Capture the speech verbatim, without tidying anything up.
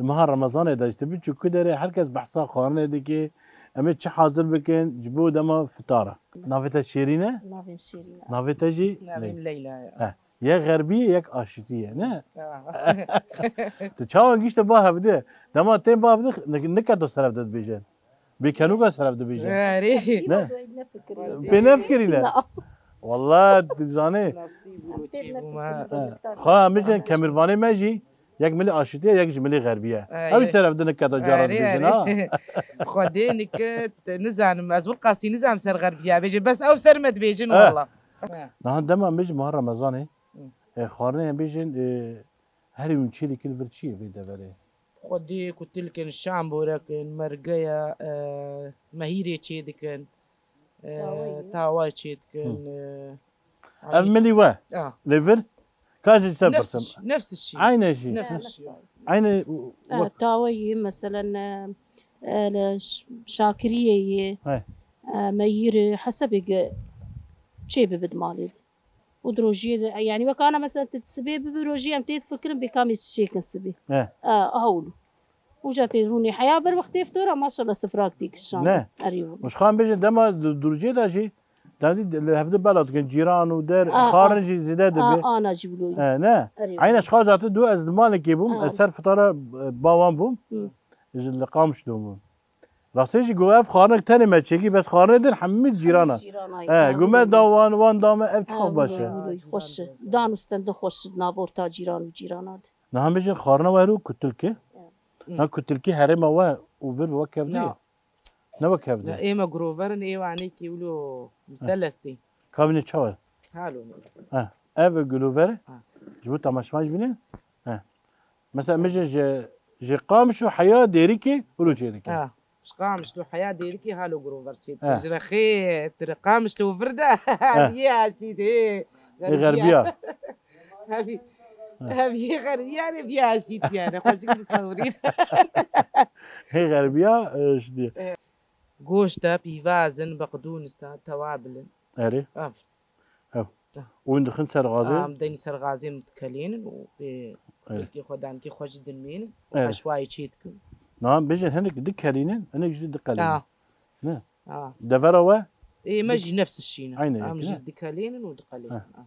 Di meha Remezanê de, işte, biçû ku derê, her kes behsa xwarinê dike. Em ê çi hazir bikin ji bo dema fitara? Navê te Şêrîn e? Navê min Şêrîn e. Navê te jî? Navê min Leyla ye. He. Yek xerbî ye, yek aşitî ye, ne? Ya. Tu çawa gişte ba hevdê? Dema tên ba hevdê, nik-, niketa ser hevdê dibêjin. Bê kenûka ser hevdê dibêjin. Erê. Ne? Pê nefikirîne. Na. Wallah, tu zanê. Nasîb û Em têr çêbû me. Nefikirîne. He. Xwe em bêjin, kemirvanê me jî yek milê aşitî ye, yek jî milê xerbî ye. Ay. Ew ser hevdê niketa cara dibêjin, ha? Xwedê niket, nizanim, ez wilqasî nizanim ser xerbiya bêjin, bes ew ser me dibêjin, eh, wallah. Niha dema em bêjin meha Remezanê, Hı. e, xwarinê em bêjin, e, herî hûn çê dikin li vir çi ye vê deverê? Xwedê kutilkin, şamborekin, mergeya, e, mehîrê çê dikin, e, Tawayî. Tawa çê dikin, Hı. e, Ev milî we. Ah. Lê vir? Ka ez ji te Nefs birsim. Şî, nefs şî. Aynı şey. Nefs şî. Aynı Ha, wek- taweyî, meselen, e, e, li ş-, şakiriyê yê, He. e, meyîrê, hesebê ge çê bibit malê. Û di rojiyê de, yani wek ana, mesela, tu sibê bibi rojiyê em tê difikirin bê kamê çiçêkin sibê. He. E, aha wilo. Uca tê rûnê heya ber wextê ftora, maşallah, sifrak tê kişan. Ne. Erê wilo. Mişxan bêjin dema du-, durcê de jî, dendî li hevdi bela dikin, cîran û der, A, a. Xarin jî zêde dibe. A, ana jî wilo. E, ne. Erê wilo. Eyne şixaza tu du ez li malekê bûm, A. ez ser fitara, e, ba wan bûm. Hı. Ji li Qamişlo bûm. Rastê jî got ev xarinek tenê me çêkî, bes xarinek din hemî cîrana. Hemî cîrana ye. E, Ha, got me wilo. da wan, wan da me, ev Ha, çiqas baş e. wilo, wilo. Xweş e. Dan û stendin xweş e, di nav orta cîran û cîrana de. Niha bêjin xarina we ro kutilkê. Hı. Na kutilkê herêma we û vir wek hevdê Na. ye. Ne wek hevdê. Na, ê me girover in, ê wanê kê wilo Heh. mitelestî. Kavine çawa? Halo. Heh. Ev girover Ha. ji bo temaşevan jî bînin. Heh. Mesela, em bêjin ji, ji Qamişlo heya Dêrikê wilo çê dike. Ha. Ji Qamişlo heya Dêrikê halo girover çê dike. Ha. Ji rexê, tu li Qamişlo vir de Ha. heviyê aşî de. Ê xerbiya. Hevî-, Ha. heviyê xerbiya ne viya aşî tiyane. Xweşik bi sewrî. Ê xerbiya, e, şidî. Goşta pîvazin, beqdûnisa, tewabilin. Erê. Ev. Ev. Ah. Û hûn dixin ser gazê? Ah, em deynin ser gazê, em dikelênin û pê Evet. kulkê xwe danikê xwe jî dinmênin û Evet. heşwayê çê dikin. Na, bêjin hinek dikelînin, hinek jî diqelînin. Ah. Ne? Ah. Devera we? Ê me Dik- jî nefs şîne. Aynı Em yek, jî ne? dikelênin û diqelênin. Heh. Ah.